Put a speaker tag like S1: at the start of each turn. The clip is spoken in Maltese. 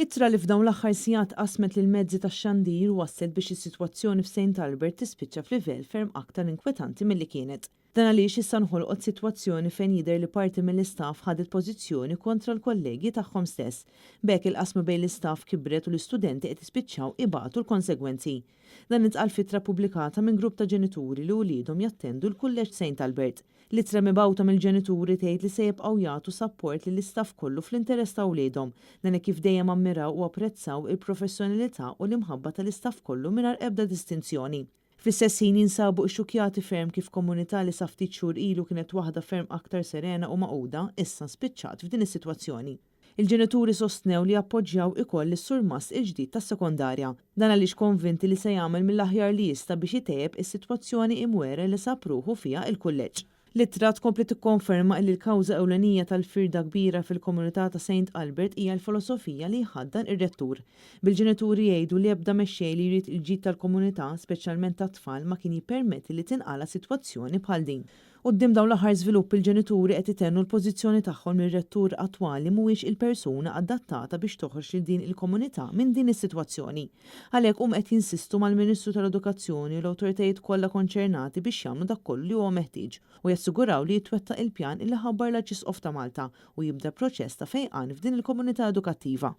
S1: Ittra li f'dawn l-aħħar sigħat qasmet lill-mezzi tax-xandir wasslet biex is-sitwazzjoni f'St Albert tispiċċa f'livell ferm aktar inkwetanti milli kienet. Dan għaliex issa nħolqot sitwazzjoni fejn jidher li parti mill-istaff ħadet pożizzjoni kontra l-kollegi tagħhom stess. B'hekk il-qasma bejn l-istaff kibret u l-istudenti qed jispiċċaw ibatu l-konsegwenzi. Dan intqal f'ittra ppubblikata minn grupp ta' ġenituri li uliedhom jattendu l-Kulleġġ St Albert. L-ittra mibgħuta mill-ġenituri tgħid li se jibqgħu jagħtu sapport lill-istaff kollu fl-interess ta' wliedhom. Dan hekk kif dejjem ammiraw u apprezzaw il-professjonalità u l-imħabba tal-istaff kollu mingħajr ebda distinzjoni. Fl-istess ħin jinsabu ixxukkjati ferm kif komunità li sa ftit xhur ilu kienet waħda ferm aktar serena u magħquda issa spiċċat f'din is-sitwazzjoni. Il-ġenituri sostnew li jappoġġjaw ikoll lis-surmast il-ġdid tas-sekondarja. Dan għaliex konvinti li se jagħmel mill-aħjar li jista' biex itejjeb is-sitwazzjoni imwegħra li sab ruħu fiha il-kulleġġ. L-ittra tkompli tikkonferma illi l-kawża ewlenija tal-firda kbira fil-komunità ta' Saint Albert hija l-filosofija li jħaddan ir-rettur. Bil-ġenituri jgħidu li ebda mexxej li jrid il-ġid tal-komunità, speċjalment tat-tfal, ma kien jippermetti li tinqala' sitwazzjoni bħal din. Quddiem dawn l-aħħar żviluppi l-ġenituri qed itennu l-pożizzjoni tagħhom li r-rettur attwali mhuwiex il-persuna adattata biex toħroġ lil din il-komunità minn din is-sitwazzjoni. Għalhekk hum qed jinsistu mal-Ministru tal-Edukazzjoni u l-awtoritajiet kollha konċernati biex jagħmlu dak kollu li huwa meħtieġ u jassiguraw li jitwettaq il-pjan illi ħabbar l-Arċisqof ta' Malta u jibda proċess ta' fejqan f'din il-komunità edukattiva.